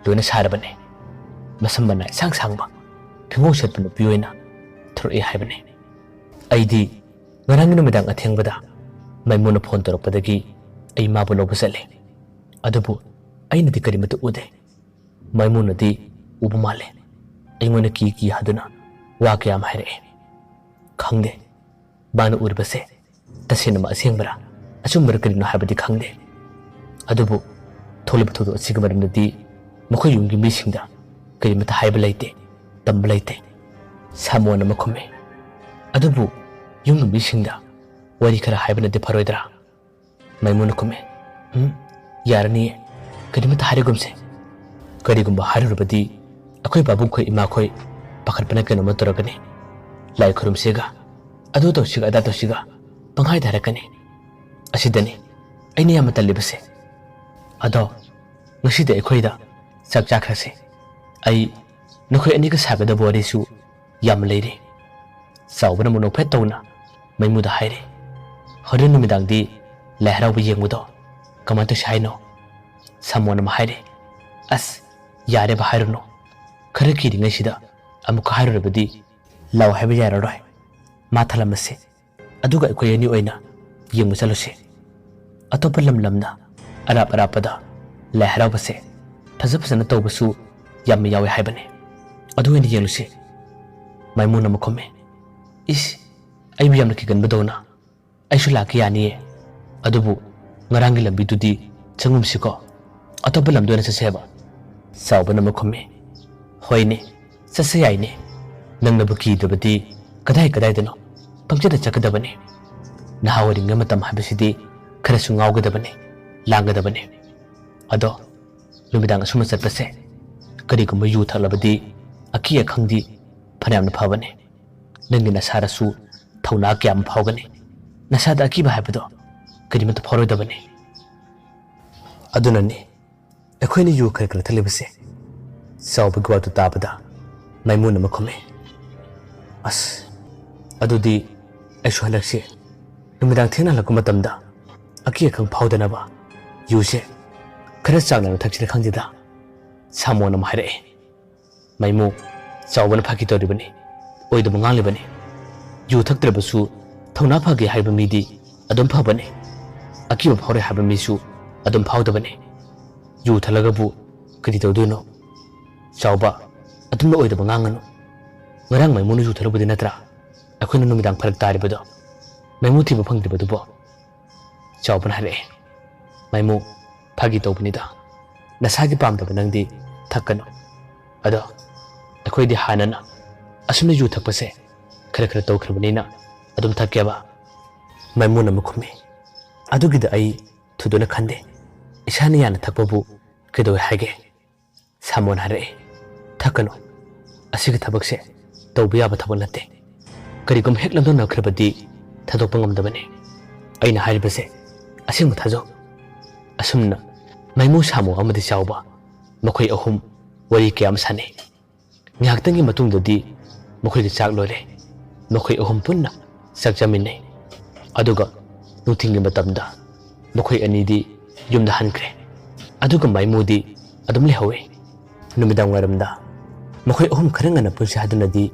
ꯂꯣꯏꯅ ꯁꯥꯔꯕꯅꯦ꯫ ꯃꯁꯝ ꯃꯅꯥ ꯏꯁꯥꯡ ꯁꯥꯡꯕ, ꯐꯤꯉꯧ ꯁꯦꯠꯄ ꯅꯨꯄꯤ ꯑꯣꯏꯅ ꯊꯣꯔꯛꯏ ꯍꯥꯏꯕꯅꯤ꯫ ꯑꯩꯗꯤ ꯉꯔꯥꯡꯒꯤ ꯅꯨꯃꯤꯗꯥꯡ ꯑꯊꯦꯡꯕꯗ ꯃꯥꯏꯃꯨꯅ ꯐꯣꯟ ꯇꯧꯔꯛꯄꯗꯒꯤ ꯑꯩ ꯃꯥꯕꯨ ꯂꯧꯕ ꯆꯠꯂꯦ꯫ ꯑꯗꯨꯕꯨ ꯑꯩꯅꯗꯤ ꯀꯔꯤꯃꯠꯇ ꯎꯗꯦ꯫ ꯃꯥꯏꯃꯨꯅꯗꯤ ꯎꯕ ꯃꯥꯜꯂꯦ꯫ ꯑꯩꯉꯣꯟꯗ ꯀꯤ ꯀꯤ ꯍꯥꯏꯗꯨꯅ ꯋꯥ ꯀꯌꯥ ꯑꯃ ꯍꯥꯏꯔꯛꯑꯦ꯫ ꯈꯪꯗꯦ, ꯃꯥꯅ ꯎꯔꯤꯕꯁꯦ ꯇꯁꯦꯡꯅꯃꯛ ꯑꯁꯦꯡꯕꯔꯥ, ꯑꯆꯨꯝꯕꯔꯥ ꯀꯔꯤꯅꯣ ꯍꯥꯏꯕꯗꯤ ꯈꯪꯗꯦ꯫ ꯑꯗꯨꯕꯨ ꯊꯣꯛꯂꯤꯕ ꯊꯧꯗꯣꯛ ꯑꯁꯤꯒꯤ ꯃꯔꯝꯗꯗꯤ ꯃꯈꯣꯏ ꯌꯨꯝꯒꯤ ꯃꯤꯁꯤꯡꯗ ꯀꯔꯤꯃꯠꯇ ꯍꯥꯏꯕ ꯂꯩꯇꯦ, ꯇꯝꯕ ꯂꯩꯇꯦ꯫ ꯁꯥꯃꯣꯟ ꯑꯃ ꯈꯨꯝꯃꯦ꯫ ꯑꯗꯨꯕꯨ ꯌꯨꯝꯒꯤ ꯃꯤꯁꯤꯡꯗ ꯋꯥꯔꯤ ꯈꯔ ꯍꯥꯏꯕꯅꯗꯤ ꯐꯔꯣꯏꯗ꯭ꯔꯥ? ꯃꯥꯏꯃꯨꯅ ꯈꯨꯝꯃꯦ꯫ "ꯎꯝ, ꯌꯥꯔꯅꯤꯌꯦ꯫ ꯀꯔꯤꯃꯠꯇ ꯍꯥꯏꯔꯒꯨꯝꯁꯦ꯫ ꯀꯔꯤꯒꯨꯝꯕ ꯍꯥꯏꯔꯨꯔꯕꯗꯤ ꯑꯩꯈꯣꯏ ꯄꯥꯕꯨꯡꯈꯣꯏ ꯏꯃꯥꯈꯣꯏ ꯄꯥꯈꯠꯄꯅ ꯀꯩꯅꯣꯝꯃ ꯇꯧꯔꯛꯀꯅꯤ꯫ ꯂꯥꯏ ꯈꯨꯔꯨꯝꯁꯤꯒ, ꯑꯗꯨ ꯇꯧꯁꯤꯒ, ꯑꯗꯥ ꯇꯧꯁꯤꯒ ꯄꯪꯍꯥꯏꯗ ꯍꯥꯏꯔꯛꯀꯅꯤ꯫ ꯑꯁꯤꯗꯅꯤ ꯑꯩꯅ ꯌꯥꯝꯅ ꯇꯜꯂꯤꯕꯁꯦ꯫ ꯑꯗꯣ ꯉꯁꯤꯗꯤ ꯑꯩꯈꯣꯏꯗ ꯆꯥꯛ ꯆꯥꯈ꯭ꯔꯁꯤ꯫ ꯑꯩ ꯅꯈꯣꯏ ꯑꯅꯤꯒ ꯁꯥꯒꯗꯕ ꯋꯥꯔꯤꯁꯨ ꯌꯥꯝ ꯂꯩꯔꯤ꯫" ꯆꯥꯎꯕꯅ ꯑꯃꯨꯛ ꯅꯣꯛꯐꯦꯠ ꯇꯧꯅ ꯃꯥꯏꯃꯨꯗ ꯍꯥꯏꯔꯦ꯫ "ꯍꯣꯔꯦꯟ ꯅꯨꯃꯤꯗꯥꯡꯗꯤ ꯂꯥꯏ ꯍꯔꯥꯎꯕ ꯌꯦꯡꯕꯗꯣ ꯀꯃꯥꯏꯅ ꯇꯧꯁꯤ ꯍꯥꯏꯅꯣ?" ꯁꯥꯃꯣꯟ ꯑꯃ ꯍꯥꯏꯔꯦ꯫ "ꯑꯁ, ꯌꯥꯔꯦꯕ ꯍꯥꯏꯔꯨꯅꯨ꯫ ꯈꯔ ꯀꯤꯔꯤꯉꯩꯁꯤꯗ ꯑꯃꯨꯛꯀ ꯍꯥꯏꯔꯨꯔꯕꯗꯤ ꯂꯥꯎ ꯍꯥꯏꯕ ꯌꯥꯔꯔꯣꯏ꯫ ꯃꯥ ꯊꯜꯂꯝꯃꯁꯤ꯫ ꯑꯗꯨꯒ ꯑꯩꯈꯣꯏ ꯑꯅꯤ ꯑꯣꯏꯅ ꯌꯦꯡꯕ ꯆꯠꯂꯨꯁꯤ꯫ ꯑꯇꯣꯞꯄ ꯂꯝ ꯂꯝꯗ ꯑꯔꯥꯞ ꯑꯔꯥꯞꯄꯗ ꯂꯥꯏ ꯍꯔꯥꯎꯕꯁꯦ ꯐꯖ ꯐꯖꯅ ꯇꯧꯕꯁꯨ ꯌꯥꯝꯅ ꯌꯥꯎꯋꯦ ꯍꯥꯏꯕꯅꯤ꯫ ꯑꯗꯨ ꯑꯣꯏꯅ ꯌꯦꯡꯂꯨꯁꯤ꯫" ꯃꯥꯏꯃꯨꯅ ꯑꯃꯨꯛ ꯈꯨꯝꯃꯤ꯫ "ꯏꯁ, ꯑꯩꯕꯨ ꯌꯥꯝꯅ ꯀꯤꯒꯟꯕꯗꯧꯅ꯫ ꯑꯩꯁꯨ ꯂꯥꯛꯀꯦ ꯌꯥꯅꯤꯌꯦ꯫ ꯑꯗꯨꯕꯨ ꯉꯔꯥꯡꯒꯤ ꯂꯝꯕꯤꯗꯨꯗꯤ ꯆꯪꯉꯨꯝꯁꯤꯀꯣ꯫ ꯑꯇꯣꯞꯄ ꯂꯝꯗ ꯑꯣꯏꯅ ꯆꯠꯁꯦ ꯍꯥꯏꯕ꯫" ꯆꯥꯎꯕꯅ ꯑꯃꯨꯛ ꯈꯨꯝꯃꯤ꯫ "ꯍꯣꯏꯅꯦ, ꯆꯠꯁꯦ ꯌꯥꯏꯅꯦ꯫ ꯅꯪꯅꯕꯨ ꯀꯤꯗ꯭ꯔꯕꯗꯤ ꯀꯗꯥꯏ ꯀꯗꯥꯏꯗꯅꯣ ꯄꯪꯆꯠꯇ ꯆꯠꯀꯗꯕꯅꯤ꯫ ꯅꯍꯥ ꯑꯣꯏꯔꯤꯉꯩ ꯃꯇꯝ ꯍꯥꯏꯕꯁꯤꯗꯤ ꯈꯔꯁꯨ ꯉꯥꯎꯒꯗꯕꯅꯤ, ꯂꯥꯡꯒꯗꯕꯅꯤ꯫ ꯑꯗꯣ ꯅꯨꯃꯤꯗꯥꯡ ꯑꯁꯨꯝꯅ ꯆꯠꯄꯁꯦ, ꯀꯔꯤꯒꯨꯝꯕ ꯌꯨ ꯊꯛꯂꯕꯗꯤ ꯑꯀꯤ ꯑꯈꯪꯗꯤ ꯐꯅꯌꯥꯝꯅ ꯐꯕꯅꯤ꯫ ꯅꯪꯒꯤ ꯅꯁꯥꯗꯁꯨ ꯊꯧꯅꯥ ꯀꯌꯥ ꯑꯃ ꯐꯥꯎꯒꯅꯤ꯫ ꯅꯁꯥꯗ ꯑꯀꯤꯕ ꯍꯥꯏꯕꯗꯣ ꯀꯔꯤꯃꯠꯇ ꯐꯥꯎꯔꯣꯏꯗꯕꯅꯤ꯫ ꯑꯗꯨꯅꯅꯤ ꯑꯩꯈꯣꯏꯅ ꯌꯨ ꯈꯔ ꯈꯔ ꯊꯛꯂꯤꯕꯁꯦ꯫" ꯆꯥꯎꯕꯒꯤ ꯋꯥꯗꯨ ꯇꯥꯕꯗ ꯃꯥꯏꯃꯨꯅ ꯑꯃ ꯈꯨꯝꯃꯤ꯫ "ꯑꯁ, ꯑꯗꯨꯗꯤ ꯑꯩꯁꯨ ꯍꯟꯗꯛꯁꯦ ꯅꯨꯃꯤꯗꯥꯡ ꯊꯦꯡꯅ ꯍꯜꯂꯛꯄ ꯃꯇꯝꯗ ꯑꯀꯤ ꯑꯈꯪ ꯐꯥꯎꯗꯅꯕ ꯌꯨꯁꯦ ꯈꯔ ꯆꯥꯡ ꯅꯥꯏꯅ ꯊꯛꯁꯤꯔ ꯈꯪꯗꯦꯗ꯫" ꯁꯥꯃꯣꯟ ꯑꯃ ꯍꯥꯏꯔꯛꯑꯦ꯫ ꯃꯥꯏꯃꯨ, ꯆꯥꯎꯕꯅ ꯐꯥꯒꯤ ꯇꯧꯔꯤꯕꯅꯤ꯫ ꯑꯣꯏꯗꯕ ꯉꯥꯡꯂꯤꯕꯅꯤ꯫ ꯌꯨ ꯊꯛꯇ꯭ꯔꯕꯁꯨ ꯊꯧꯅꯥ ꯐꯒꯦ ꯍꯥꯏꯕ ꯃꯤꯗꯤ ꯑꯗꯨꯝ ꯐꯕꯅꯤ꯫ ꯑꯀꯤꯕ ꯐꯥꯎꯔꯦ ꯍꯥꯏꯕ ꯃꯤꯁꯨ ꯑꯗꯨꯝ ꯐꯥꯎꯗꯕꯅꯤ꯫ ꯌꯨ ꯊꯛꯂꯒꯕꯨ ꯀꯔꯤ ꯇꯧꯗꯣꯏꯅꯣ? ꯆꯥꯎꯕ, ꯑꯗꯨꯝꯅ ꯑꯣꯏꯗꯕ ꯉꯥꯡꯒꯅꯨ꯫ ꯉꯔꯥꯡ ꯃꯥꯏꯃꯨꯅ ꯌꯨ ꯊꯛꯂꯨꯕꯗꯤ ꯅꯠꯇ꯭ꯔꯥ ꯑꯩꯈꯣꯏꯅ ꯅꯨꯃꯤꯗꯥꯡ ꯐꯔꯛ ꯇꯥꯔꯤꯕꯗꯣ? ꯃꯥꯏꯃꯨ ꯊꯤꯕ ꯐꯪꯗ꯭ꯔꯤꯕꯗꯨꯕꯣ? ꯆꯥꯎꯕꯅ ꯍꯥꯏꯔꯛꯑꯦ꯫ ꯃꯥꯏꯃꯨ, ꯐꯥꯒꯤ ꯇꯧꯕꯅꯤꯗ꯫ ꯅꯁꯥꯒꯤ ꯄꯥꯝꯗꯕ ꯅꯪꯗꯤ ꯊꯛꯀꯅꯨ꯫ ꯑꯗꯣ ꯑꯩꯈꯣꯏꯗꯤ ꯍꯥꯟꯅꯅ ꯑꯁꯨꯝꯅ ꯌꯨ ꯊꯛꯄꯁꯦ ꯈꯔ ꯈꯔ ꯇꯧꯈ꯭ꯔꯕꯅꯤꯅ ꯑꯗꯨꯝ ꯊꯛꯀꯦꯕ꯫ ꯃꯥꯏꯃꯨꯅ ꯑꯃꯨꯛ ꯈꯨꯝꯃꯤ꯫ ꯑꯗꯨꯒꯤꯗ ꯑꯩ ꯊꯨꯗꯣꯛꯅ ꯈꯟꯗꯦ꯫ ꯏꯁꯥꯅ ꯌꯥꯅ ꯊꯛꯄꯕꯨ ꯀꯩꯗꯧꯋꯦ ꯍꯥꯏꯒꯦ? ꯁꯥꯃꯣꯟ ꯍꯥꯏꯔꯛꯏ, "ꯊꯛꯀꯅꯨ꯫ ꯑꯁꯤꯒꯤ ꯊꯕꯛꯁꯦ ꯇꯧꯕ ꯌꯥꯕ ꯊꯕꯛ ꯅꯠꯇꯦ꯫ ꯀꯔꯤꯒꯨꯝꯕ ꯍꯦꯛ ꯂꯝꯗꯝꯅꯈ꯭ꯔꯕꯗꯤ ꯊꯥꯗꯣꯛꯄ ꯉꯝꯗꯕꯅꯤ꯫" ꯑꯩꯅ ꯍꯥꯏꯔꯤꯕꯁꯦ ꯑꯁꯦꯡꯕ ꯊꯥꯖꯧ꯫ ꯑꯁꯨꯝꯅ ꯃꯥꯏꯃꯨ, ꯁꯥꯃꯨ ꯑꯃꯗꯤ ꯆꯥꯎꯕ, ꯃꯈꯣꯏ ꯑꯍꯨꯝ ꯋꯥꯔꯤ ꯀꯌꯥ ꯑꯃ ꯁꯥꯟꯅꯩ꯫ ꯉꯥꯏꯍꯥꯛꯇꯪꯒꯤ ꯃꯇꯨꯡꯗꯗꯤ ꯃꯈꯣꯏꯒꯤ ꯆꯥꯛ ꯂꯣꯏꯔꯦ꯫ ꯃꯈꯣꯏ ꯑꯍꯨꯝ ꯄꯨꯟꯅ ꯆꯥꯛ ꯆꯥꯃꯤꯟꯅꯩ꯫ ꯑꯗꯨꯒ ꯅꯨꯡꯊꯤꯜꯒꯤ ꯃꯇꯝꯗ ꯃꯈꯣꯏ ꯑꯅꯤꯗꯤ ꯌꯨꯝꯗ ꯍꯟꯈ꯭ꯔꯦ꯫ ꯑꯗꯨꯒ ꯃꯥꯏꯃꯨꯗꯤ ꯑꯗꯨꯝ ꯂꯩꯍꯧꯋꯤ꯫ ꯅꯨꯃꯤꯗꯥꯡ ꯋꯥꯏꯔꯝꯗ ꯃꯈꯣꯏ ꯑꯍꯨꯝ ꯈꯔ ꯉꯟꯅ ꯄꯨꯟꯁꯤ ꯍꯥꯏꯗꯨꯅꯗꯤ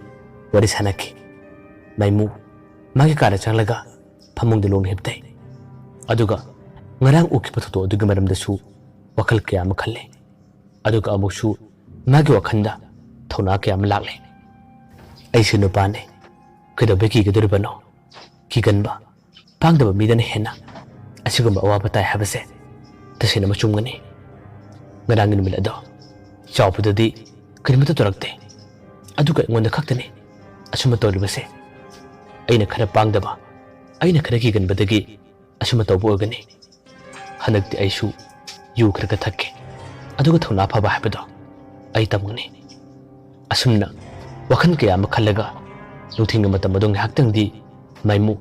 ꯋꯥꯔꯤ ꯁꯥꯟꯅꯈꯤ꯫ ꯃꯥꯏꯃꯨ ꯃꯥꯒꯤ ꯀꯥꯗ ꯆꯪꯂꯒ ꯐꯃꯨꯡꯗ ꯂꯣꯡꯅ ꯍꯤꯞꯇꯩ꯫ ꯑꯗꯨꯒ ꯉꯔꯥꯡ ꯎꯈꯤꯕ ꯊꯧꯗꯣꯛ ꯑꯗꯨꯒꯤ ꯃꯔꯝꯗꯁꯨ ꯋꯥꯈꯜ ꯀꯌꯥ ꯑꯃ ꯈꯜꯂꯦ꯫ ꯑꯗꯨꯒ ꯑꯃꯨꯛꯁꯨ ꯃꯥꯒꯤ ꯋꯥꯈꯜꯗ ꯊꯧꯅꯥ ꯀꯌꯥ ꯑꯃ ꯂꯥꯛꯂꯦ꯫ "ꯑꯩꯁꯨ ꯅꯨꯄꯥꯅꯤ, ꯀꯩꯗꯧꯕꯩ ꯀꯤꯒꯗꯧꯔꯤꯕꯅꯣ? ꯀꯤꯒꯟꯕ, ꯄꯥꯡꯗꯕ ꯃꯤꯗꯅ ꯍꯦꯟꯅ ꯑꯁꯤꯒꯨꯝꯕ ꯑꯋꯥꯕ ꯇꯥꯏ ꯍꯥꯏꯕꯁꯦ ꯇꯁꯦꯡꯅ ꯃꯆꯨꯝꯒꯅꯤ꯫ ꯉꯔꯥꯡꯒꯤ ꯅꯨꯃꯤꯠ ꯑꯗꯣ ꯆꯥꯎꯕꯗꯗꯤ ꯀꯔꯤꯃꯠꯇ ꯇꯧꯔꯛꯇꯦ, ꯑꯗꯨꯒ ꯑꯩꯉꯣꯟꯗ ꯈꯛꯇꯅꯤ ꯑꯁꯨꯝꯕ ꯇꯧꯔꯤꯕꯁꯦ꯫ ꯑꯩꯅ ꯈꯔ ꯄꯥꯡꯗꯕ, ꯑꯩꯅ ꯈꯔ ꯀꯤꯒꯟꯕꯗꯒꯤ ꯑꯁꯨꯝꯕ ꯇꯧꯕ ꯑꯣꯏꯒꯅꯤ꯫ ꯍꯟꯗꯛꯇꯤ ꯑꯩꯁꯨ ꯌꯨ ꯈꯔ ꯈꯔ ꯊꯛꯀꯦ, ꯑꯗꯨꯒ ꯊꯧꯅꯥ ꯐꯕ ꯍꯥꯏꯕꯗꯣ ꯑꯩ ꯇꯝꯒꯅꯤ꯫" ꯑꯁꯨꯝꯅ ꯋꯥꯈꯜ ꯀꯌꯥ ꯑꯃ ꯈꯜꯂꯒ ꯅꯨꯡꯊꯤꯜꯒꯤ ꯃꯇꯝ ꯑꯗꯨ ꯉꯥꯏꯍꯥꯛꯇꯪꯗꯤ ꯃꯥꯏꯃꯨ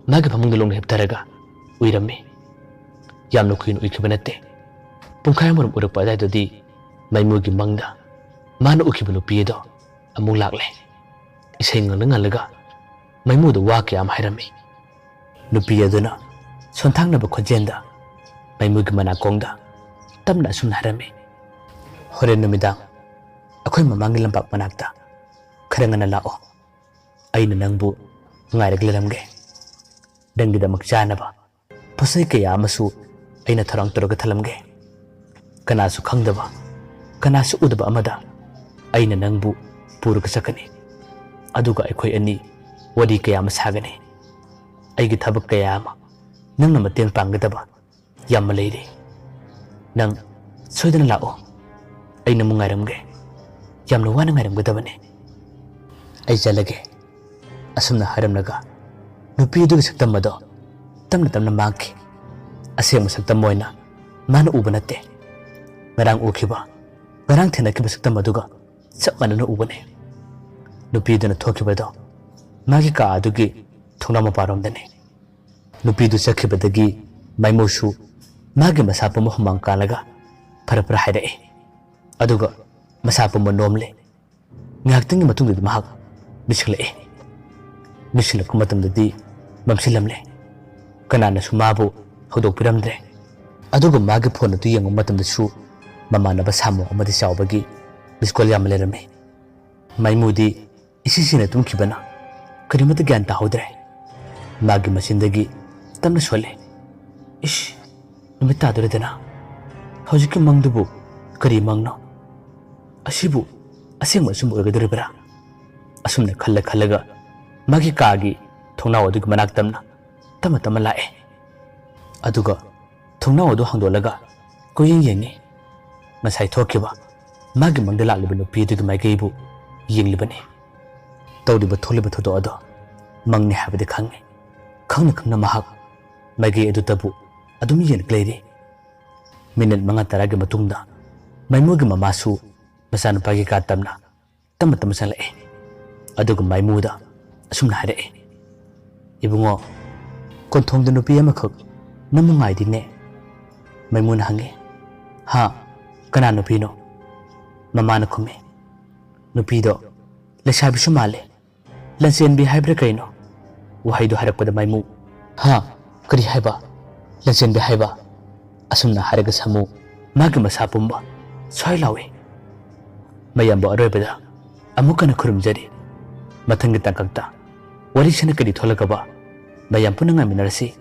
ꯃꯥꯒꯤ ꯐꯃꯨꯡꯗ ꯂꯣꯡꯅ ꯍꯤꯞꯊꯔꯒ ꯎꯏꯔꯝꯃꯤ꯫ ꯌꯥꯝꯅ ꯀꯨꯏꯅ ꯎꯏꯈꯤꯕ ꯅꯠꯇꯦ꯫ ꯄꯨꯡꯈꯥꯏ ꯑꯃꯔꯣꯝ ꯎꯔꯛꯄ ꯑꯗꯨꯋꯥꯏꯗꯗꯤ ꯃꯥꯏꯃꯨꯒꯤ ꯃꯪꯗ ꯃꯥꯅ ꯎꯈꯤꯕ ꯅꯨꯄꯤ ꯑꯗꯣ ꯑꯃꯨꯛ ꯂꯥꯛꯂꯦ꯫ ꯏꯁꯩ ꯉꯪꯂ ꯉꯪꯂꯒ ꯃꯥꯏꯃꯨꯗ ꯋꯥ ꯀꯌꯥ ꯑꯃ ꯍꯥꯏꯔꯝꯃꯤ꯫ ꯅꯨꯄꯤ ꯑꯗꯨꯅ ꯁꯣꯟꯊꯥꯡꯅꯕ ꯈꯣꯟꯖꯦꯜꯗ ꯃꯥꯏꯃꯨꯒꯤ ꯃꯅꯥꯀꯣꯡꯗ ꯇꯞꯅ ꯑꯁꯨꯝꯅ ꯍꯥꯏꯔꯝꯃꯤ, "ꯍꯣꯔꯦꯟ ꯅꯨꯃꯤꯗꯥꯡ ꯑꯩꯈꯣꯏ ꯃꯃꯥꯡꯒꯤ ꯂꯝꯄꯥꯛ ꯃꯅꯥꯛꯇ ꯈꯔ ꯉꯟꯅ ꯂꯥꯛꯑꯣ꯫ ꯑꯩꯅ ꯅꯪꯕꯨ ꯉꯥꯏꯔꯒ ꯂꯩꯔꯝꯒꯦ꯫ ꯅꯪꯒꯤꯗꯃꯛ ꯆꯥꯅꯕ ꯄꯣꯠꯆꯩ ꯀꯌꯥ ꯑꯃꯁꯨ ꯑꯩꯅ ꯊꯧꯔꯥꯡ ꯇꯧꯔꯒ ꯊꯝꯂꯝꯒꯦ꯫ ꯀꯅꯥꯁꯨ ꯈꯪꯗꯕ, ꯀꯅꯥꯁꯨ ꯎꯗꯕ ꯑꯃꯗ ꯑꯩꯅ ꯅꯪꯕꯨ ꯄꯨꯔꯒ ꯆꯠꯀꯅꯤ꯫ ꯑꯗꯨꯒ ꯑꯩꯈꯣꯏ ꯑꯅꯤ ꯋꯥꯔꯤ ꯀꯌꯥ ꯑꯃ ꯁꯥꯒꯅꯤ꯫ ꯑꯩꯒꯤ ꯊꯕꯛ ꯀꯌꯥ ꯑꯃ ꯅꯪꯅ ꯃꯇꯦꯡ ꯄꯥꯡꯒꯗꯕ ꯌꯥꯝꯅ ꯂꯩꯔꯤ꯫ ꯅꯪ ꯁꯣꯏꯗꯅ ꯂꯥꯛꯑꯣ꯫ ꯑꯩ ꯅꯪꯕꯨ ꯉꯥꯏꯔꯝꯒꯦ꯫ ꯌꯥꯝꯅ ꯋꯥꯅ ꯉꯥꯏꯔꯝꯒꯗꯕꯅꯤ꯫ ꯑꯩ ꯆꯠꯂꯒꯦ꯫ ꯑꯁꯨꯝꯅ ꯍꯥꯏꯔꯝꯂꯒ ꯅꯨꯄꯤ ꯑꯗꯨꯒꯤ ꯁꯛꯇꯝ ꯑꯗꯣ ꯇꯞꯅ ꯇꯞꯅ ꯃꯥꯡꯈꯤ꯫ ꯑꯁꯦꯡꯕ ꯁꯛꯇꯝ ꯑꯣꯏꯅ ꯃꯥꯅ ꯎꯕ ꯅꯠꯇꯦ꯫ ꯉꯔꯥꯡ ꯎꯈꯤꯕ, ꯉꯔꯥꯡ ꯊꯦꯡꯅꯈꯤꯕ ꯁꯛꯇꯝ ꯑꯗꯨꯒ ꯆꯞ ꯃꯥꯟꯅꯅ ꯎꯕꯅꯤ꯫ ꯅꯨꯄꯤꯗꯨꯅ ꯊꯣꯛꯈꯤꯕꯗꯣ ꯃꯥꯒꯤ ꯀꯥ ꯑꯗꯨꯒꯤ ꯊꯣꯡꯅꯥꯎ ꯃꯄꯥꯔꯣꯝꯗꯅꯤ꯫ ꯅꯨꯄꯤꯗꯨ ꯆꯠꯈꯤꯕꯗꯒꯤ ꯃꯥꯏꯃꯨꯁꯨ ꯃꯥꯒꯤ ꯃꯁꯥ ꯄꯨꯝꯕ ꯍꯨꯃꯥꯡ ꯀꯥꯜꯂꯒ ꯐꯔ ꯐꯔ ꯍꯥꯏꯔꯛꯏ꯫ ꯑꯗꯨꯒ ꯃꯁꯥ ꯄꯨꯝꯕ ꯅꯣꯝꯂꯦ꯫ ꯉꯥꯏꯍꯥꯛꯇꯪꯒꯤ ꯃꯇꯨꯡꯗꯗꯤ ꯃꯍꯥꯛ ꯃꯤꯠꯁꯤꯜꯂꯛꯏ꯫ ꯃꯤꯠꯁꯤꯜꯂꯛꯄ ꯃꯇꯝꯗꯗꯤ ꯃꯝꯁꯤꯜꯂꯝꯂꯦ꯫ ꯀꯅꯥꯅꯁꯨ ꯃꯥꯕꯨ ꯍꯧꯗꯣꯛꯄꯤꯔꯝꯗ꯭ꯔꯦ꯫ ꯑꯗꯨꯒ ꯃꯥꯒꯤ ꯐꯣꯟ ꯑꯗꯨ ꯌꯦꯡꯕ ꯃꯇꯝꯗꯁꯨ ꯃꯃꯥꯟꯅꯕ ꯁꯥꯃꯨ ꯑꯃꯗꯤ ꯆꯥꯎꯕꯒꯤ ꯃꯤꯁꯀꯣꯜ ꯌꯥꯝꯅ ꯂꯩꯔꯝꯃꯤ꯫ ꯃꯥꯏꯃꯨꯗꯤ ꯏꯁꯤꯁꯤꯅ ꯇꯨꯝꯈꯤꯕꯅ ꯀꯔꯤꯃꯠꯇ ꯒ꯭ꯌꯥꯟ ꯇꯥꯍꯧꯗ꯭ꯔꯦ꯫ ꯃꯥꯒꯤ ꯃꯆꯤꯟꯗꯒꯤ ꯇꯞꯅ ꯁꯣꯜꯂꯦ, "ꯏꯁ, ꯅꯨꯃꯤꯠ ꯇꯥꯗꯣꯔꯦꯗꯅ꯫ ꯍꯧꯖꯤꯛꯀꯤ ꯃꯪꯗꯨꯕꯨ ꯀꯔꯤ ꯃꯪꯅꯣ? ꯑꯁꯤꯕꯨ ꯑꯁꯦꯡꯕ ꯑꯆꯨꯝꯕ ꯑꯣꯏꯒꯗꯧꯔꯤꯕ꯭ꯔꯥ?" ꯑꯁꯨꯝꯅ ꯈꯜꯂ ꯈꯜꯂꯒ ꯃꯥꯒꯤ ꯀꯥꯒꯤ ꯊꯣꯡꯅꯥꯎ ꯑꯗꯨꯒꯤ ꯃꯅꯥꯛ ꯇꯝꯅ ꯇꯞꯅ ꯇꯞꯅ ꯂꯥꯛꯑꯦ꯫ ꯑꯗꯨꯒ ꯊꯣꯡꯅꯥꯎ ꯑꯗꯨ ꯍꯥꯡꯗꯣꯛꯂꯒ ꯀꯣꯏꯌꯦꯡ ꯌꯦꯡꯉꯤ꯫ ꯉꯁꯥꯏ ꯊꯣꯛꯈꯤꯕ ꯃꯥꯒꯤ ꯃꯪꯗ ꯂꯥꯛꯂꯤꯕ ꯅꯨꯄꯤ ꯑꯗꯨꯒꯤ ꯃꯥꯏꯀꯩꯕꯨ ꯌꯦꯡꯂꯤꯕꯅꯤ꯫ ꯇꯧꯔꯤꯕ ꯊꯣꯛꯂꯤꯕ ꯊꯧꯗꯣꯛ ꯑꯗꯣ ꯃꯪꯅꯤ ꯍꯥꯏꯕꯗꯤ ꯈꯪꯉꯤ꯫ ꯈꯪꯅ ꯈꯪꯅ ꯃꯍꯥꯛ ꯃꯥꯏꯀꯩ ꯑꯗꯨꯗꯕꯨ ꯑꯗꯨꯝ ꯌꯦꯡꯂꯒ ꯂꯩꯔꯤ꯫ ꯃꯤꯅꯤꯠ ꯃꯉꯥ ꯇꯔꯥꯒꯤ ꯃꯇꯨꯡꯗ ꯃꯥꯏꯃꯨꯒꯤ ꯃꯃꯥꯁꯨ ꯃꯆꯥꯅꯨꯄꯥꯒꯤ ꯀꯥ ꯇꯝꯅ ꯇꯞꯅ ꯇꯞꯅ ꯆꯪꯂꯛꯑꯦ꯫ ꯑꯗꯨꯒ ꯃꯥꯏꯃꯨꯗ ꯑꯁꯨꯝꯅ ꯍꯥꯏꯔꯛꯑꯦ, "ꯏꯕꯨꯡꯉꯣ, ꯀꯣꯟꯊꯣꯡꯗ ꯅꯨꯄꯤ ꯑꯃꯈꯛ ꯅꯪꯕꯨ ꯉꯥꯏꯔꯤꯅꯦ꯫" ꯃꯥꯏꯃꯨꯅ ꯍꯪꯉꯦ, "ꯍꯥ? ꯀꯅꯥ ꯅꯨꯄꯤꯅꯣ?" ꯃꯃꯥꯅ ꯈꯨꯝꯃꯦ, "ꯅꯨꯄꯤꯗꯣ ꯂꯩꯁꯥꯕꯤꯁꯨ ꯃꯥꯜꯂꯦ, ꯂꯟꯆꯦꯟꯕꯤ ꯍꯥꯏꯕ꯭ꯔꯥ ꯀꯩꯅꯣ?" ꯋꯥꯍꯩꯗꯨ ꯍꯥꯏꯔꯛꯄꯗ ꯃꯥꯏꯃꯨ, "ꯍꯥ? ꯀꯔꯤ ꯍꯥꯏꯕ? ꯂꯟꯆꯦꯟꯕꯤ ꯍꯥꯏꯕ?" ꯑꯁꯨꯝꯅ ꯍꯥꯏꯔꯒ ꯁꯥꯃꯨ ꯃꯥꯒꯤ ꯃꯁꯥ ꯄꯨꯝꯕ ꯁ꯭ꯋꯥꯏ ꯂꯥꯎꯏ꯫ ꯃꯌꯥꯝꯕꯨ ꯑꯔꯣꯏꯕꯗ ꯑꯃꯨꯛ ꯍꯟꯅ ꯈꯨꯔꯨꯝꯖꯔꯤ꯫ ꯃꯊꯪꯒꯤ ꯇꯥꯡꯀꯛꯇ ꯋꯥꯔꯤꯁꯤꯅ ꯀꯔꯤ ꯊꯣꯛꯂꯛꯀꯕ, ꯃꯌꯥꯝ ꯄꯨꯟꯅ ꯉꯥꯏꯃꯤꯟꯅꯔꯁꯤ꯫